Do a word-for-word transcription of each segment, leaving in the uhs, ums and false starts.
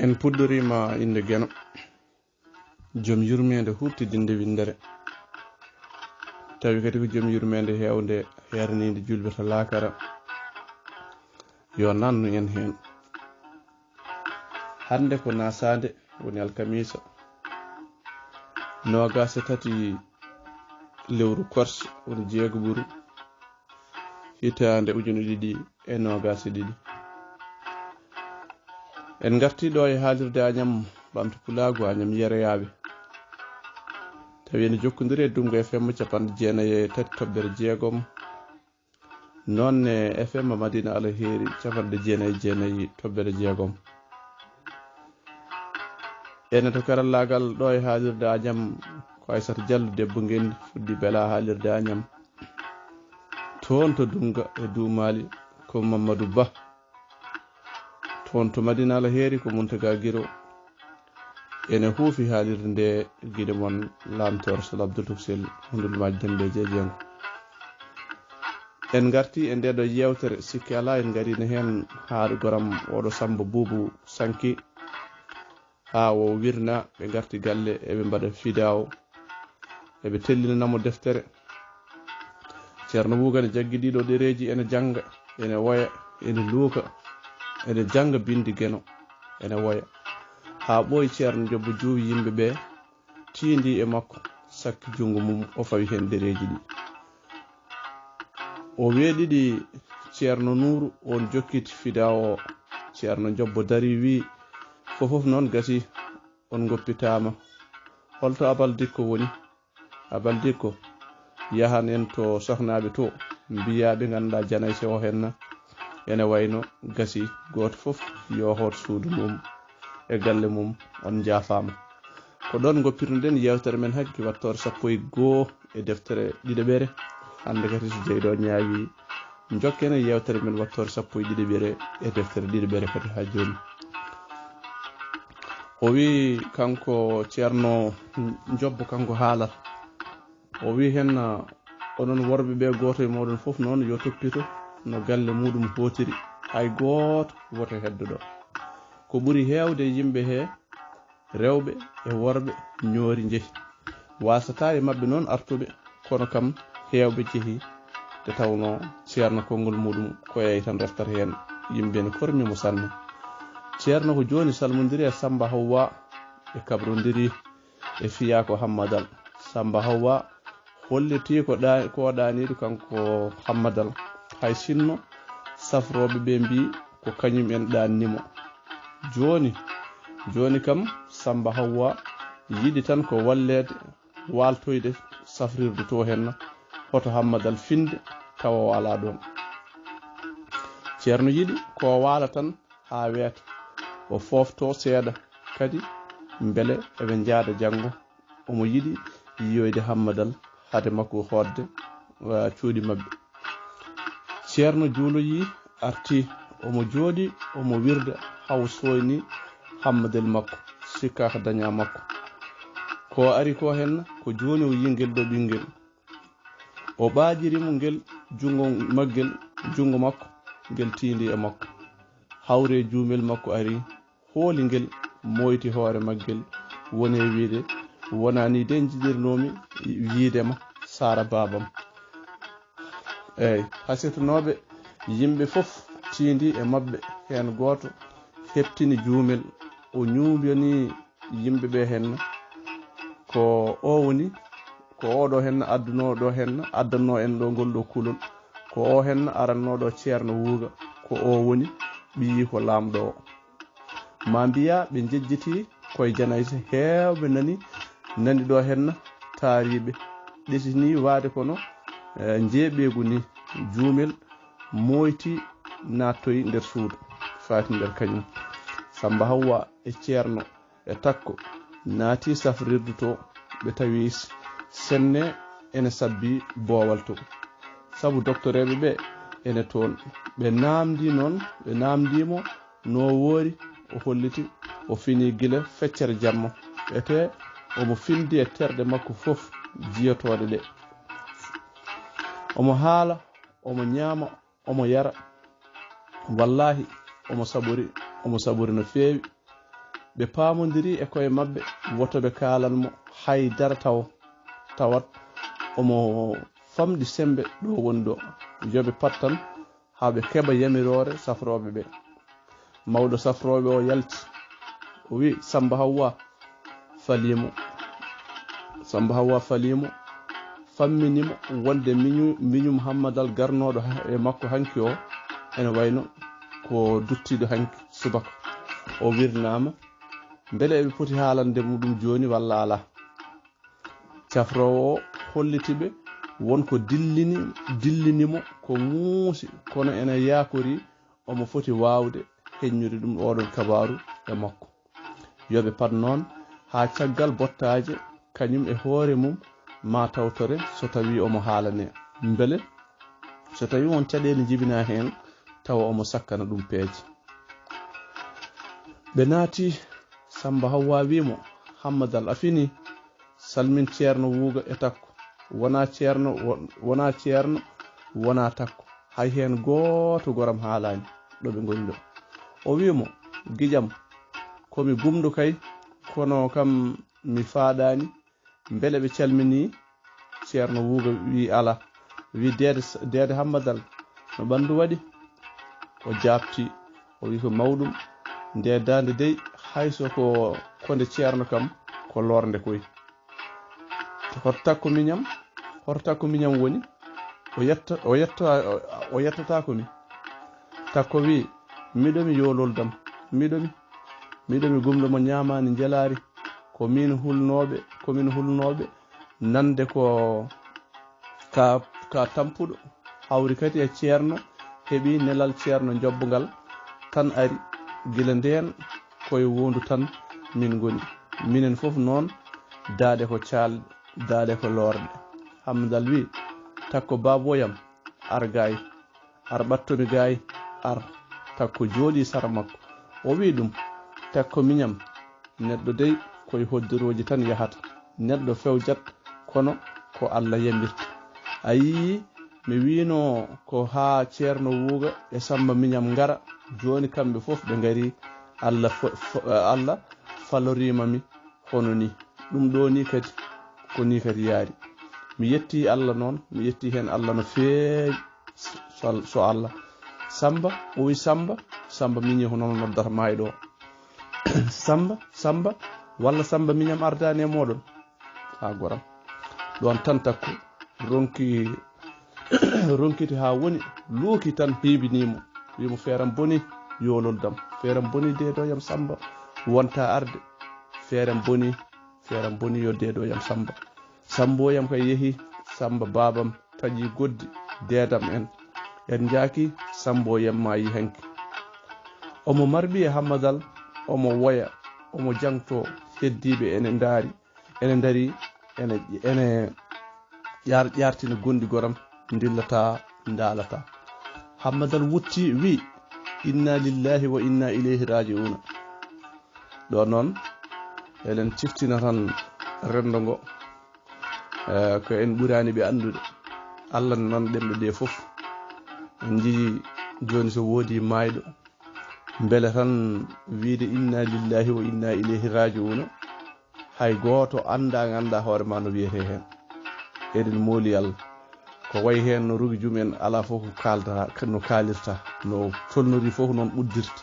En puɗɗoriima innde Geno, jom yurmeende huuɓtidinde winndere, tawi kadi ko jom yurmeende heewnde, heerninde juulɓe to laakara, yo nannu en heen. Hannde ko nasaande, woni alkamiisa, noogaas e tati lewru korse, woni jeegoɓuru, hitaande ujunere ɗiɗi e noogaas e ɗiɗi. En ngartii ɗo e haalirde Añam Ɓamtu Pulaagu, Añam Yereyaaɓe. Tawi ene jokkondiri e Dunngu F M capanɗe jeenayi e tati toɓɓere jeegom. Noon ne F M Madina Alheeri capanɗe jeenayi e jeenayi toɓɓere jeegom. Ene to karallaagal ɗo e haalirde Añam ko Aysata Jallo debbo ngenndi fuɗɗi bela haalirde Añam. Toon to Dunnga e Duumaali ko Mamadou Ba. Toon to Madina Alheeri ko Muntaga Giro. Ene huufi haalirde nde gide mon Laamtoor Sal Abdul Tuksel Hundul Maaji Dembe Jeejengo. En ngartii e nde ɗo yeewtere, sikke alaa en ngariino heen haa goram oɗo Sammba Buubu Sanki. Haa o wirna, ɓe ngarti galle, eɓe mbaɗa fidaawo, eɓe tellinana mo deftere. Ceerno Wuuga ne jaggi ɗiɗo ɗereeji, ene jannga, ene woya, ene luuka, ene jannga binndi Geno, ene woya. Haa ɓooyi, Ceerno Jobbo juuwi yimɓe ɓe, tiindii e makko, sakki junngo mum, o fawi heen ɗereeji ɗi. O weeɗiɗi Ceerno Nuuru, oon jokkiti fidaawo o. Ceerno Jobbo darii, wii: "Fof fof noon gasii, on ngoppitaama. Holto Abal Dikko woni? Abal Dikko, yahan en to sohnaaɓe to, mbiyaa ɓe nganndaa janayse o henna. Ene wayno gasii, gooto fof yo hoot suudu mum e galle mum, on njaafaama." Ko ɗoon ngoppirnoɗen yeewtere men hannde, wattoore sappo e goo e deftere ɗiɗaɓere. Hannde kadi, so jeyɗo ñaawii, njokken e yeewtere men wattoore sappo e ɗiɗaɓere e deftere ɗiɗaɓere kadi haa jooni. O wii, kanko Ceerno Jobbo, kanko haalata. O wii heen, onon worɓe ɓe, gooto e mooɗon fof noon yo toppito no galle muuɗum hootiri. Hay gooto woto heddo ɗo. Ko ɓuri heewde e yimɓe he, rewɓe e worɓe ñoori njehi. Waasataa e maɓɓe noon artuɓe, kono kam heewɓe jehi, nde tawnoo Ceerno konngol muuɗum ko yeey tan reftata heen. Yimɓe ne kormi mo sanne. Ceerno ko jooni salmondiri e Sammba Hawwa, ɓe kabrondirii, ɓe fiyaa ko Hammadal. Sammba Hawwa hollitii ko ɗa-, ko o ɗaaniiɗo kanko Hammadal, hay sinno safrooɓe ɓe mbii ko kañum en ɗaanni mo. Jooni, jooni kam, Sammba Hawwa yiɗi tan ko walleede, waaltoyde safrirdu to henna, hoto Hammadal finde, tawa o alaa ɗoon. Ceerno yiɗi ko o waala tan haa weeta, o fooftoo seeɗa kadi, mbele eɓe njaada janngo. Omo yiɗi yiyoyde Hammadal hade makko hootde, eh, cuuɗi maɓɓe. Ceerno juuloyii, artii, omo jooɗii, omo wirda, haa o sooynii Hammadal makko, sikkaaka dañaa makko. Ko o ari ko henna, ko jooni o yii ngel ɗo ɓinngel. O ɓaaƴiri mo ngel junngo maggel, junngo makko, ngel tiindii e makko. Hawre juumel makko ari, hooli ngel, mooyti hoore maggel, woni e wiyde, wonaa nii de njiɗirnoomi yiyde ma, Saara baabam. Eey, hasitanooɓe yimɓe fof tiindii e maɓɓe, heen gooto heɓtini juumel, o ñuumbanii yimɓe ɓe henna, ko o woni, ko oɗo henna addunoo ɗo henna, addannoo en ɗo ngol ɗo kulol, ko o henna arannoo ɗo Ceerno Wuuga, ko o woni ɓiyi ko laamɗo o. Ma mbiyaa ɓe njejjitii koye janayse, heewɓe nani, nani ɗo henna taariiɓe, ɗesinii waade kono, eh, njeeɓeegu nii, juumel mooyti naattoyi nder suudu, faati nder kañum. Sammba Hawwa e Ceerno e takko, naati safrirdu to, ɓe tawi s-, senne ene sabbi boowal to. Sabu doktoreeɓe ɓe ene toon. Ɓe naamndii noon, ɓe naamndii mo no o woori, o holliti, o fini gila feccere jamma. Etee omo findi e terɗe makko fof jiyotooɗe ɗe. Omo haala, omo ñaama, omo yara. Wallaahi, omo saɓori, omo saɓori no feewi. Ɓe paamondiri e koye maɓɓe, woto ɓe kaalan mo hay dara tawo, tawat omo famɗi semmbe ɗo woni ɗo. Yo ɓe pat tan haa ɓe keɓa yamiroore safrooɓe ɓe. Mawɗo safrooɓe o yalti, o wi'i Sammba Hawwa falii mo. Sammba Hawwa falii mo, fammini mo wonde miñu-, miñum Hammadal garnooɗo ha-, e makko hanki o, ene wayno ko duttiiɗo hanki subaka. O wirnaama, mbele eɓe poti haalande mo ɗum jooni walla alaa? Cafroowo o holliti ɓe won ko dillini, dillini mo ko muusi, kono ene yaakori omo foti waawde heññude ɗum oɗon kabaaru e makko. Yo ɓe pat noon haa caggal bottaaje, kañum e hoore mum maa tawtore so tawii omo haalane. Mbele so tawii won caɗeele njibinaa heen, tawa omo sakkana ɗum peeje. Ɓe naati, Sammba Hawwa wii mo, "Hammadal, a finii? Salmin Ceerno Wuuga e Takko. Wonaa Ceerno, wo-, wonaa Ceerno, wonaa Takko. Hay heen gooto goram haalaani ɗo ɓe ngoni ɗo." O wii mo, "Giƴam, ko mi gumɗo kay, kono kam mi faaɗaani." Mbele ɓe calminii? Ceerno Wuuga wii, "Alaa." Wii, "Deede, deede Hammadal, no ɓanndu waɗi?" O jaabti, o wii, "Ko mawɗum. Nde daande dey, hay so ko konde Ceerno kam, ko lornde koy." "Hoto Takko miñam, hoto Takko miñam woni? O yetta, o yetta, o yettataako mi." Takko wii, "Miɗo mi yoolol dam, miɗo mi, miɗo mi gumɗo mo ñaamaani njelaari. Ko min hulnooɓe, ko min hulnooɓe nande ko ka, ka tampuɗo, hawri kadi e Ceerno, heɓi nelal Ceerno Njobbungal tan ari. Gila ndeen koye wondu tan min ngoni. Minen fof noon, daaɗe ko caalɗe, daaɗe ko loorɗe." Hammadal wii, "Takko baaboyam, ar gaay." "Ar ɓatto mi gaay, ar." Takko jooɗii sara makko. O wii ɗum, "Takko miñam, neɗɗo dey koye hoddirooji tan yahata. Neɗɗo fewjat, kono ko Alla yamirta. A yii, mi wiino ko haa Ceerno Wuuga e Sammba miñam ngara, jooni kamɓe fof ɓe ngarii. Alla fo-, fo-, Alla faloriima mi hono nii. Ɗum ɗo nii kadi, ko nii kadi yaari. Mi yettii Alla noon, mi yettii heen Alla no feewi." So, so Alla. "Sammba," o wii, "Sammba, Sammba miñi hono no noddata maayɗo o. Sammba, Sammba, walla Sammba miñam ardaani e mooɗon?" Haa goram. Ɗoon tan Takko ronki, ronkiti haa woni, luuki tan heebinii mo. Wii mo, "Feeram boni, yoolol dam. Feeram boni, deedoyam Sammba, wonta arde. Feeram boni, feeram boni, yo deedoyam Sammba. Sammboyam kay yehi, Sammba baabam taƴi goddi, deedam en. En njaaki, Sammboyam maayi hanki." Omo marbi e Hammadal, omo woya, omo jangto, heddiiɓe ene ndaari, ene ndaari, ene, ene ƴaar-, ƴaartina gonɗi goram, ndillata, ndaalata. Hammadal wutti, wii, "Inna lillahi wa inna ilayhi raji'una." Ɗo noon, eɗen ciftina tan renndo ngo, eh, ko en ɓuraani ɓe anndude. Alla ne nana ɗemɗe ɗe fof. En njii jooni so woodi maayɗo, mbele tan wiide, "Inna lillahi wa inna ilayhi raji'una." Hay gooto anndaa, nganndaa hoore ma no wiyetee heen. Eɗen mooli Alla. Ko wayi heen no rugi jum en, alaa fof ko kaalta, no kaalirta, no tolnori fof noon uddirta.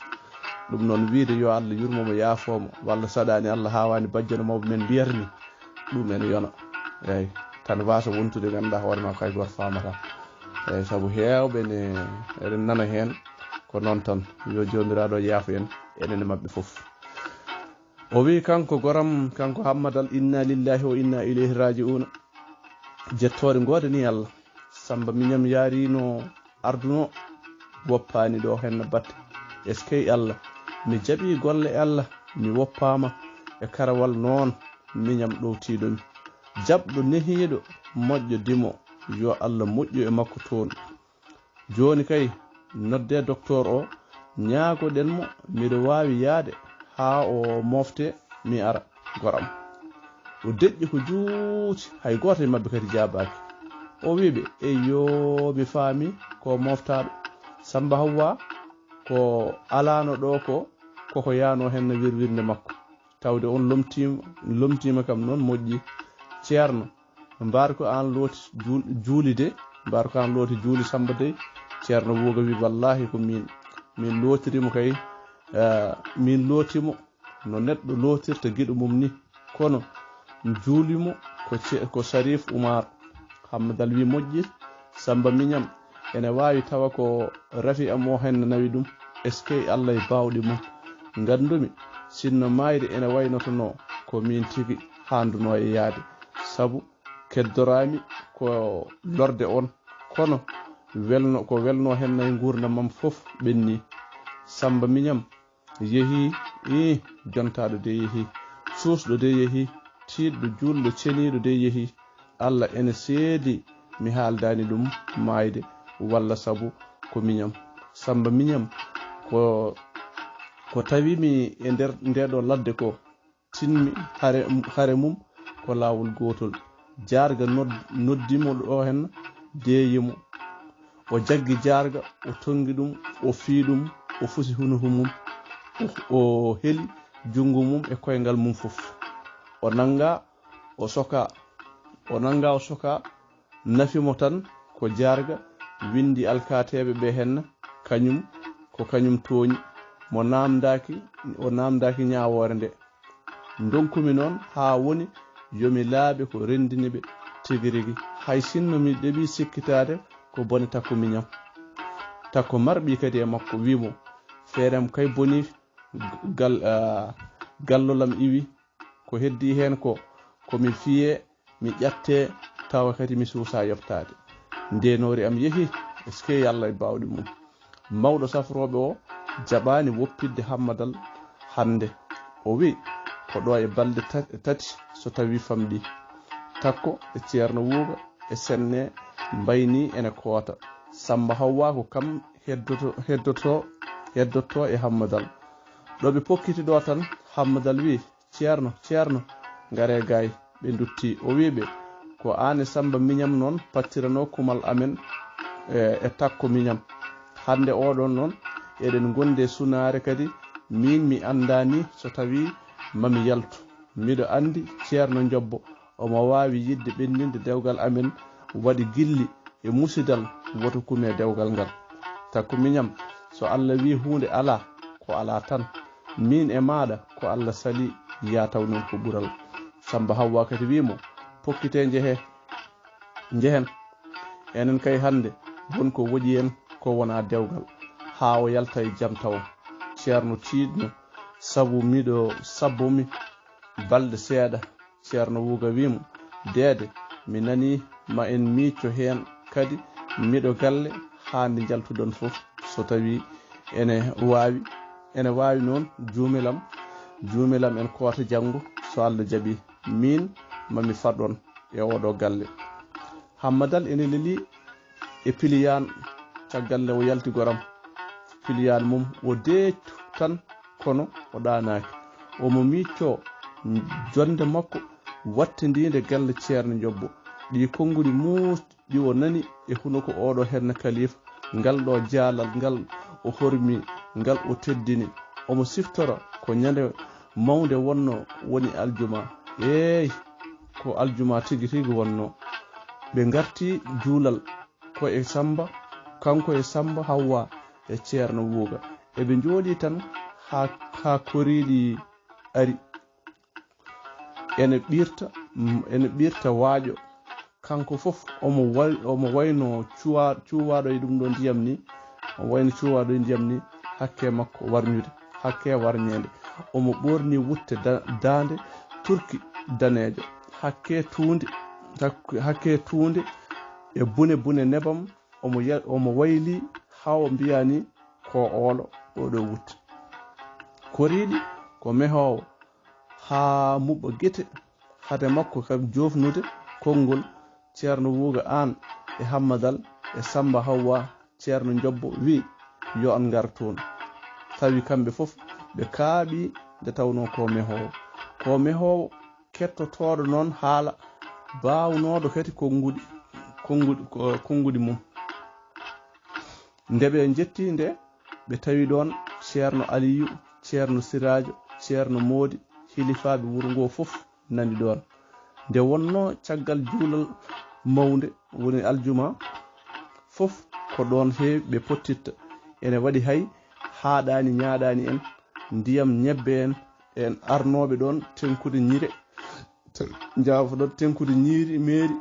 Ɗum noon, wiyde yo Alla yurmo mo, yaafoo mo, walla saɗaani Alla haawaani bajjano mawɓe men mbiyata ni, ɗum ene yona. Eeyi, tan waasa wontude, nganndaa hoore ma ko hay gooto faamata. Eeyi, sabu heewɓe ne, eɗen nana heen, ko noon tan. Yo Joomiraaɗo yaafo en, enen e maɓɓe fof. O wii, kanko goram, kanko Hammadal, "Inna lillahi wa inna ilayhi raji'una." Jettoore ngoodani Alla. Sammba miñam yaarino arduno, woppaani ɗo henna batte. Eskey Alla, mi jaɓi golle Alla, mi woppaama e karawal noon miñam ɗowtiiɗo mi. Jaɓɗo nehiiɗo, moƴƴo dimo, yo Alla moƴƴu e makko toon. Jooni kay, noddee doktoor o, ñaagoɗen mo, miɗo waawi yahde haa o moofte, mi ara, goram. O deƴƴi ko juuti, hay gooto e maɓɓe kadi jaabaaki. O wii ɓe, "Eyyoo, mi faami ko mooftaaɗo. Sammba Hawwa ko alaano ɗo ko, koko yaano heen no wirwirnde makko." tawde on lomtiima, lomtiima kam noon moƴƴi. Ceerno, mbaar ko aan looti juul-, juuli de, mbaar ko aan looti juuli Samba dey. Ceerno Wuuga wi, "Wallaahi ko miin. Min lootiri mo kay, eh, min looti mo no neɗɗo lootirta giɗo mum ni. Kono juuli mo ko ce-, ko Sariif Umaar." Hammadal wi, "Moƴƴi, Samba miñam, ene waawi tawa ko rafi am o heen nawi ɗum. Eskey, Allah e baawɗe mum. Nganndumi, sinno maayde ene waynotonoo ko miin tigi haandunoo e yahde. Sabu keddoraami ko lorde on. Kono welno, ko welnoo heen nayi nguurndam am fof ɓenni. Samba miñam yehii, ih, jontaaɗo de yehii. Suusɗo de yehii. Tiiɗɗo, juulɗo, ceniiɗo de yehii. Allah ene seedi mi haaldaani ɗum maayde walla sabu ko miñam. Samba miñam, ko, ko tawimi e nder ndeɗo ladde ko, tinmi hare, hare mum ko laawol gootol. Jaarga nod-, noddi mo ɗo heen, deeyi mo. O jaggi jaarga, o tonngi ɗum, o fii ɗum, o fusi hunuko mum, o, o heli junngo mum e koyngal mum fof. O nannga, o soka, o nannga, o soka, nafi mo tan ko jaarga, winndi alkaateeɓe ɓe heen, kañum, ko kañum tooñi, mo naamndaaki, o naamndaaki ñaawoore nde. Ndonkumi noon haa woni yo mi laaɓe ko renndini ɓe tigi rigi, hay sinno mi ɗeɓi sikkitaade ko bone Takko miñam. Takko marɓi kadi e makko, wii mo, "Feere am kay bonii, gal-, ah, gallolam iwi, ko heddii heen ko, ko mi fiyee, mi ƴattee, tawa kadi mi suusaa yoɓtaade. Ndeenoori am yehii, eskey, Allah e baawɗe mum." Mawɗo safrooɓe o jaɓaani woppitde Hammadal hannde. O wi'i, ko ɗo e balɗe ta-, tati so tawii famɗii. Takko e Ceerno Wuuga e Senne mbaynii ene koota. Samba Hawwa ko kam heddoto, heddoto, heddotoo e Hammadal. Ɗo ɓe pokkiti ɗo tan, Hammadal wi'i, "Ceerno, Ceerno, ngaree gaay." Ɓe ndutti. O wi'i ɓe, "Ko aan e Samba miñam noon pattiranoo kumal amen, e, e Takko miñam. Hannde oɗon noon, eɗen ngondi e sunaare kadi, miin mi anndaani so tawii ma mi yaltu. Miɗo anndi Ceerno Njobbo, omo waawi yiɗde ɓenndinde dewgal amen, waɗi gilli e musidal, woto kume dewgal ngal. Takko miñam, so Allah wi'i huunde alaa, ko alaa tan. Miin e maaɗa, ko Allah salii, yaa taw noon ko ɓural." Samba Hawwa kadi wi'i mo, "Pokkitee, njehee, njehen. Enen kay hannde, won ko woƴi en, ko wonaa dewgal, haa o yalta e jam tawo." Ceerno tiiɗno, sabu miɗo sabbo mi balɗe seeɗa. Ceerno Wuuga wi'i mo, "Deede, mi nanii ma en miicco heen kadi, miɗo galle haa nde njaltuɗon fof, so tawii ene waawi, ene waawi noon, juumel am, juumel am en koota janngo, so Allah jaɓii, miin ma mi faɗ on e oɗo galle." Hammadal ene lelii e piliyaan, caggal nde o yalti goram. Piliyaan mum o deeƴtu tan, kono o ɗaanaaki. Omo miiccoo jonnde makko wattindiinde galle Ceerno Njobbo. Ɗii konnguɗi muusɗi ɗi o nani e hunuko oɗo heen kalifa, ngal ɗo jaalal ngal o hormi, ngal o teddini. Omo siftora ko ñande mawnde wonno, woni aljuma. Eey, ko aljuma tigi tigi wonno. Ɓe ngarti juulal ko e Samba, kanko e Samba Hawwa e Ceerno Wuuga. Eɓe njooɗii tan haa, haa koriiɗi ari. Ene ɓirta, ene ɓirta waaƴo. Kanko fof omo wa-, omo wayno cuwa-, cuwaaɗo e ɗum ɗo ndiyam ni. Omo wayno cuwaaɗo e ndiyam ni, hakke makko warñude, hakke warñeende. Omo ɓorni wutte da-, daande turki daneejo. Hakke tuunde, hak-, hakke tuunde e bune bune nebam. Omo ya-, omo wayli haa o mbiyaa ni ko oolo oɗo wutte. Koriiɗi ko mehoowo haa muɓɓa gite. Hade makko kam joofnude konngol, Ceerno Wuuga Aan e Hammadal e Samba Hawwa, Ceerno Njobbo wi'i, "Yo on ngar toon." Tawi kamɓe fof ɓe kaaɓii nde tawnoo ko mehoowo. Ko mehoowo kettotooɗo noon haala, baawnooɗo kadi konnguɗi, konnguɗi, ko-, konnguɗi mum. Nde ɓe njetti nde, ɓe tawi ɗoon Ceerno Aliyu, Ceerno Siraajo, Ceerno Moodi, Kilifaaɓe wuro ngoo fof nani ɗoon. Nde wonnoo caggal juulal mawnde, woni aljuma, fof ko ɗoon he ɓe pottitta. Ene waɗi hay haaɗaani ñaaɗaani en, ndiyam ñebbe en, en arnooɓe ɗoon tenkude ñiiri, njaafoɗon tenkude ñiiri meeri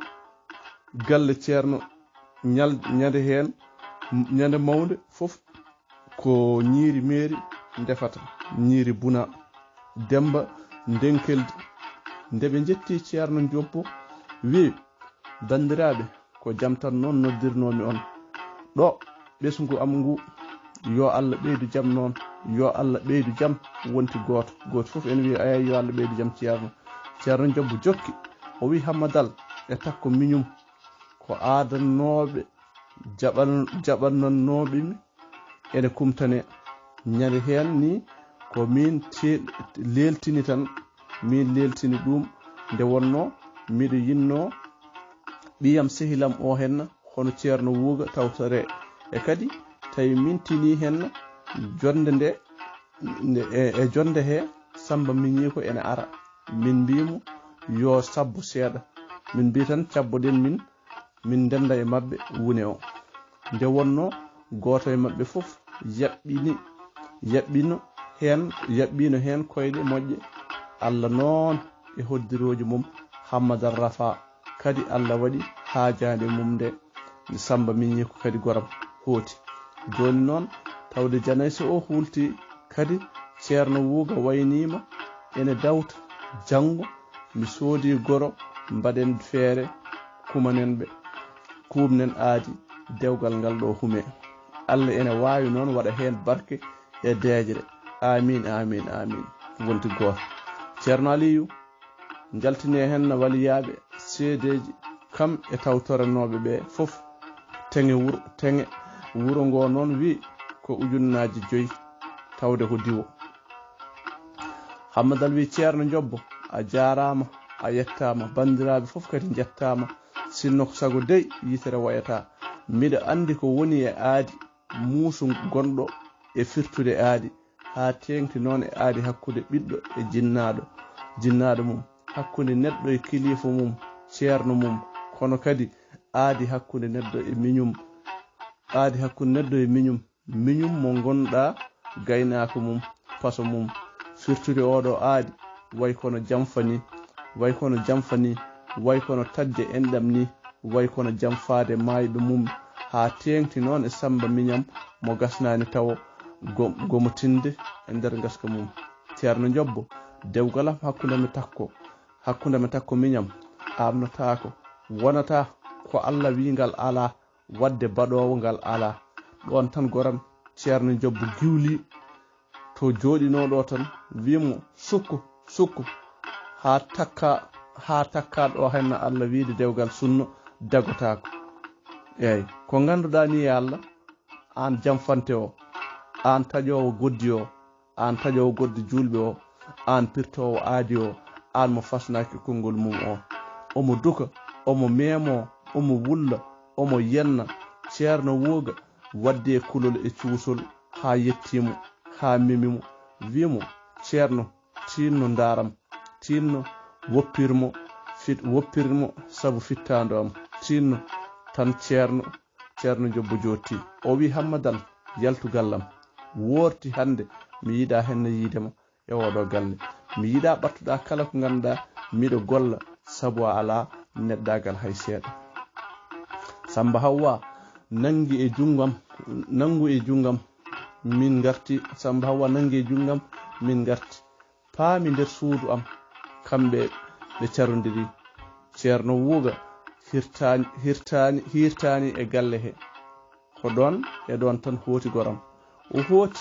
galle ceerno ñal-, ñande heen, ñande mawnde fof ko ñiiri meeri ndefata, ñiiri buna Demmba Ndenkeldi. Nde ɓe njetti ceerno Njobbo, wi'i, banndiraaɓe, ko jam tan noon noddirnoomi on. Ɗo ɓesngu am ngu, yo Allah ɓeydu jam noon, yo Allah ɓeydu jam wonti gooto. Gooto fof ene wiya, "Eey, yo Allah ɓeydu jam Ceerno." Ceerno Njobbo jokki, o wi'i, "Hammadal e takko miñum ko aadannooɓe jaɓan-, jaɓannannooɓe mi ene kumtane. Ñande heen ni ko min te-, leeltini tan, min leeltini ɗum. Nde wonnoo miɗo yinnoo ɓiyam sehilam o henna, hono Ceerno Wuuga Tawtore. E kadi tawi min tini henna jonnde nde, nde, e, e jonnde he Sammba Miñiiko ene ara." Min mbiimo yo sabbo seeɗa. Min mbi tan cabboɗen min, min ndennda e maɓɓe wune o. Nde wonnoo gooto e maɓɓe fof yaɓɓini, yaɓɓino heen, yaɓɓino heen koyɗe moƴƴe. Allah noon e hoddirooji mum, Hammadal Rafa kadi Allah waɗi haajaande mum nde, nde Sammba Miñiiko kadi goram hooti. Jooni noon, tawde janayso o hulti kadi, Ceerno Wuuga wayniima ene dawta. Janngo mi soodi goro, mbaɗen feere, kumanen ɓe, kuumnen aadi dewgal ngal ɗo hume. Allah ene waawi noon waɗa heen barke e deeƴre. Aamiin, aamiin, aamiin. Wonti gooto. Ceerno Aliyu, njaltini heen no waliyaaɓe seedeeji, kam e tawtoranooɓe ɓe fof. Teŋe wuro, teŋe wuro ngo noon wi ko ujunnaaji joyi, tawde ko diwo. Hammadal wi, Ceerno Njobbo, a jaaraama, a yettaama, banndiraaɓe fof kadi njettaama. Sinno ko sago dey, yitere wayataa. Miɗo anndi ko woni e aadi, muusu gonɗo e firtude aadi, haa teeŋti noon e aadi hakkunde ɓiɗɗo e jinnaaɗo, jinnaaɗo mum, hakkunde neɗɗo e kilifa mum, ceerno mum, kono kadi aadi hakkunde neɗɗo e miñum, aadi hakkunde neɗɗo e miñum. Miñum mo ngonɗaa gaynaako mum, paso mum. Firtude oo ɗoo aadi, way kono jamfa ni, way kono jamfa ni, way kono taƴde enɗam ni, way kono jamfaade maayɓe mum, haa teeŋti noon e Sammba Miñam mo gasnaani tawo go-, gomotinde e nder ngaska mum. Ceerno Njobbo, dewgal am hakkunde mi takko, hakkunde mi takko miñam, aamnotaako, wonata ko Allah wii ngal alaa, waɗde baɗoowo ngal alaa. Ɗoon tan goram Ceerno Njobbo giwli to jooɗinoo ɗo tan, wii mo, "Sukku, sukku, haa takka, haa takka ɗo henna Allah wiide dewgal sunno dagotaako." Eey, ko ngannduɗaa ni, ya Allah, aan jamfante o, aan taƴoowo goddi o, aan taƴoowo goddi juulɓe o, aan pirtoowo aadi o, aan mo fasnaaki konngol mum o. Omo duka, omo meemo, omo wulla, omo yenna. Ceerno Wuuga waddi e kulol e cuusol haa yetti mo, haa memi mo, wii mo, "Ceerno, tiinno ndaaram, tiinno woppir mo, fit-, woppir mo sabu fittaandu am, tiinno tan Ceerno." Ceerno Njobbo jooɗti. O wii, "Hammadal, yaltu gallam. Woorti hannde, mi yiɗaa henna yiide ma e oo ɗoo galle. Mi yiɗaa ɓattuɗaa kala ko ngannduɗaa miɗo golla, sabu a alaa neɗɗaagal hay seeɗa." Sammba Hawwa nanngi e junngam, nanngu e junngam, min ngarti. Sammba Hawwa nanngi e junngam, min ngarti. Paami nder suudu am, kamɓe ɓe carondiri. Ceerno Wuuga hirtaani, hirtaani, hiirtaani e galle he. Ko ɗoon e ɗoon tan hooti goram. O hooti,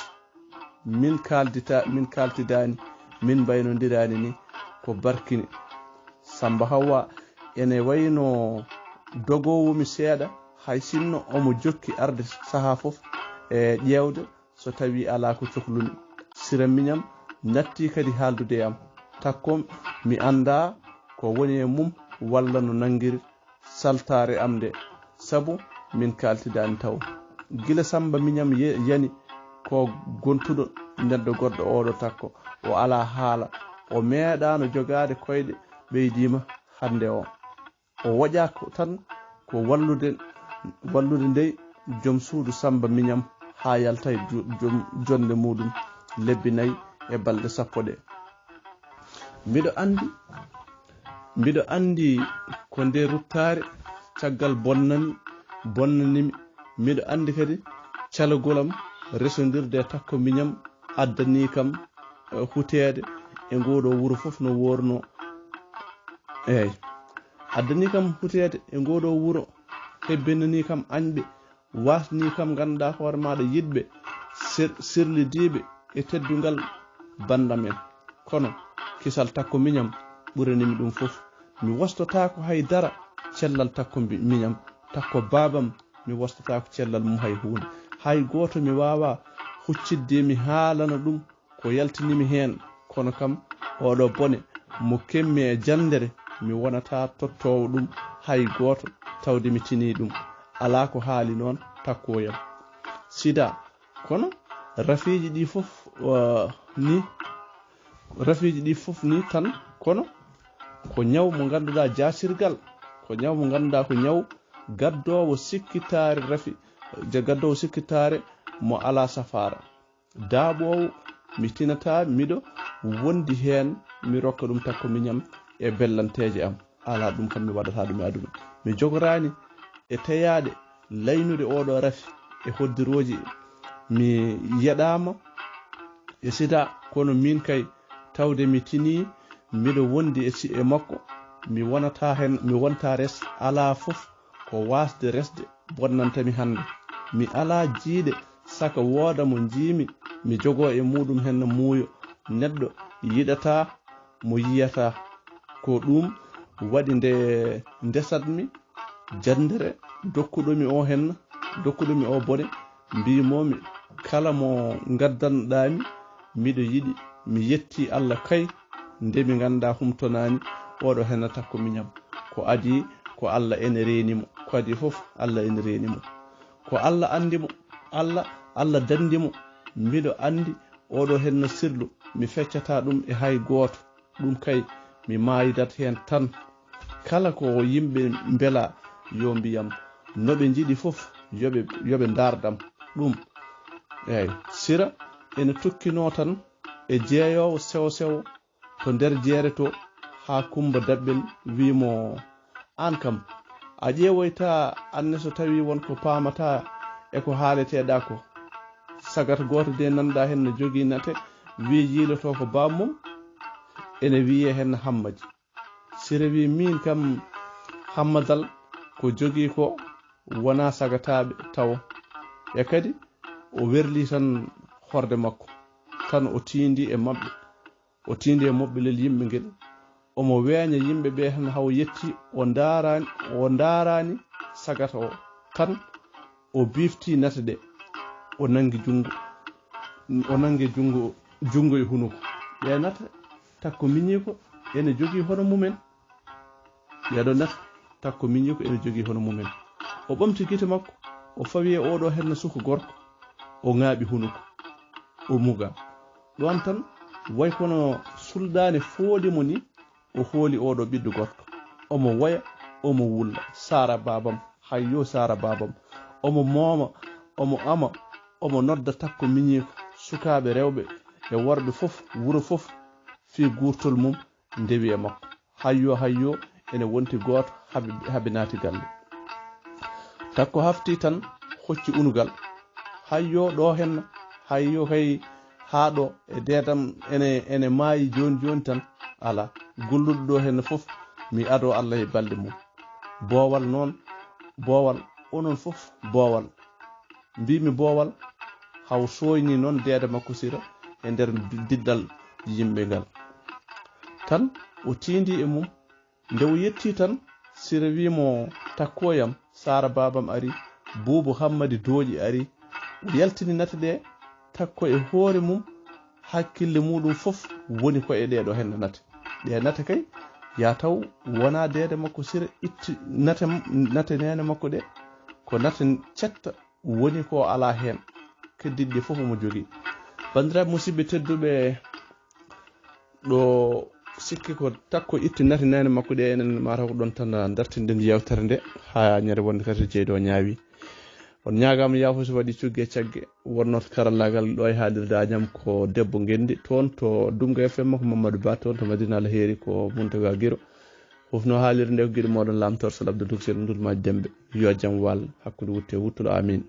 min kaaldita, min kaaltidaani, min mbaynondiraani ni, ko barkini. Sammba Hawwa ene wayno dogoowo mi seeɗa, hay sinno omo jokki arde sahaa fof e ƴeewde so tawii alaa ko cohlumi. Sira miñam natti kadi haaldude e am. Takko mi anndaa ko woni e mum walla no nanngiri saltaare am nde, sabu min kaaltidaani tawo. Gila Sammba miñam ye-, yani ko gontuɗo neɗɗo goɗɗo oo ɗoo takko, o alaa haala, O meeɗaano jogaade koyɗe ɓeydiima hannde o. O woƴaa ko tan ko wallude, wallude ndey joom suudu Sammba Miñam haa yalta e jo-, joom, jonnde muuɗum lebbi nayi e balɗe sappo ɗe. Miɗo anndi, miɗo anndi ko nde ruttaare caggal bonnani, bonnani mi. Miɗo anndi kadi calagol am resondirde e Takko Miñam addanii kam, eh, huteede e ngoo ɗoo wuro fof no woornoo. Eey, addanii kam huteede e ngoo ɗoo wuro, hebbinanii kam añɓe, waasnii kam, ngannduɗaa hoore maaɗa, yiɗɓe, sir-, sirlidiiɓe e teddungal banndam en. Kono kisal Takko Miñam ɓurani mi ɗum fof. Mi wostotaako hay dara cellal Takko mbi-, Miñam, Takko baabam, mi wostotaako cellal mum hay huunde. Hay gooto mi waawaa huccidde mi haalana ɗum ko yaltini mi heen, kono kam, oɗo bone mo kemmi e janndere, mi wonataa tottoowo ɗum hay gooto, tawde mi tinii ɗum. Alaa ko haali noon Takko yam. Sida, kono rafiiji ɗi fof, uh, ni, rafiiji ɗi fof ni tan, kono ko ñaw mo ngannduɗaa jaasirgal, ko ñaw mo ngannduɗaa ko ñaw gaddoowo sikkitaare rafi, ja-, gaddoowo sikkitaare mo alaa safaara. Daaɓoowo, mi tinataa miɗo wondi heen, mi rokka ɗum Takko Miñam e bellanteeje am. Alaa, ɗum kam mi waɗataa ɗum e aduna. Mi jogoraani e teyaaɗe laynude oɗo rafi e hoddirooji. Mi yeɗaama e sida, kono miin kay tawde mi tinii miɗo wondi e si-, e makko, mi wonataa heen, mi wontaa res, alaa fof ko waasde resde bonnanta mi hannde. Mi alaa jiyɗe saka wooda mo njiimi mi jogoo e muuɗum heen muuyo. Neɗɗo yiɗataa mo yiyataa. Ko ɗum waɗi nde ndesatmi janndere dokkuɗo mi o heen, dokkuɗo mi o bone, mbiimoomi kala mo ngaddanɗaami, miɗo yiɗi, mi yetti Allah kay, nde mi nganndaa humtonaani oɗo heen Takko Miñam. Ko adii ko Allah ene reeni mo, ko adii fof Allah ene reeni mo. Ko Allah anndi mo, Allah, Allah danndi mo. Miɗo anndi oɗo heen sirlu, mi feccataa ɗum e hay gooto. Ɗum kay, mi maayidat heen tan. Kala ko yimɓe mbela, yo mbiyam, no ɓe njiɗi fof, yo ɓe, yo ɓe ndaardam ɗum. Eey, Sira ene tokkinoo tan e jeeyoowo sewo sewo to nder jeere to, haa Kummba Daɓɓel wii mo, "Aan kam, a ƴeewoytaa aan ne so tawii won ko paamataa e ko haaleteɗaa ko?" Sagat gooto de nanɗaa heen no jogii nate, wii yiilotoo ko baam mum, ene wiyee heen Hammadi. Sira wii, "Miin kam, Hammadal ko jogii ko wonaa sagataaɓe tawo." E kadi o werlii tan horde makko, tan o tiindii e maɓɓe. O tiindii e moɓɓelel yimɓe ngel. Omo weeña yimɓe ɓe tan haa o yetti, o ndaaraani, o ndaaraani sagata o. Tan o biftii nate ɗe. O nanngi junngo. O nanngi junngo, junngo e hunuko. Ɗe nate, Takko miñiiko ene jogii hono mumen. Ɗee ɗoo nate, Takko miñiiko ene jogii hono mumen. O ɓamti gite makko, o fawi e oɗo heen suka gorko, o ŋaaɓi hunuko, o muga. Ɗoon tan, way kono sulɗaane fooɗi mo ni, o hooli oɗo ɓiɗɗo gorko. Omo woya, omo wulla, "Sara baabam, hayyo Sara baabam." Omo mooma, omo ama, omo nodda Takko miñiiko, sukaaɓe rewɓe e worɓe fof, wuro fof, fii guurtol mum, ndewi e makko. Hayyo, hayyo, ene wonti gooto, habe, habe naati galle. Takko hafti tan, hocci unugal. "Hayyo, ɗo henna, hayyo kay, haa ɗo e deedam ene, ene maayi jooni jooni tan, alaa. Golluɗo ɗo henna fof, mi adoo Allah e balɗe mum." Boowal noon, boowal, onon fof boowal. Mbiimi boowal, haw sooynii noon deede makko Sira e nder diddal yimɓe ngal. Tan o tiindii e mum. Nde o yettii tan, Sira wii mo, "Takko yam, Sara baabam arii, Buubu Hammadi Dooƴi arii." O yaltini nate ɗe, Takko e hoore mum, hakkille muuɗum fof woni ko e ɗee ɗoo hennde nate. Ɗee nate kay, yaa taw wonaa deede makko Sira itti nate, nate neene makko ɗe, ko nate cetta woni ko alaa heen. Keddiiɗi ɗi fof omo jogii. Banndiraaɓe musidɓe tedduɓe, ɗo sikki ko takko itti nati nane makko ɗe, enen mataw ko ɗon tan dartinɗen yewtere nde haa ñande wonde kadi jeyɗo ñaawi. On ñaagaama yaafo so waɗi cugge cagge. Wonnoo to karallaagal ɗo e haalirde Añam ko debbo Ngenndi, toon to Dumga F M ko Mamadou Ba, toon to Madina Alheri ko Muntaga Giro. Hufnoo haalirde nde ko giɗo mooɗon Lamtoor Sal Abdou Dukse Ndulmaaji Dembe. Yo jam wal hakkunde wutte e wuttuɗo. Amin.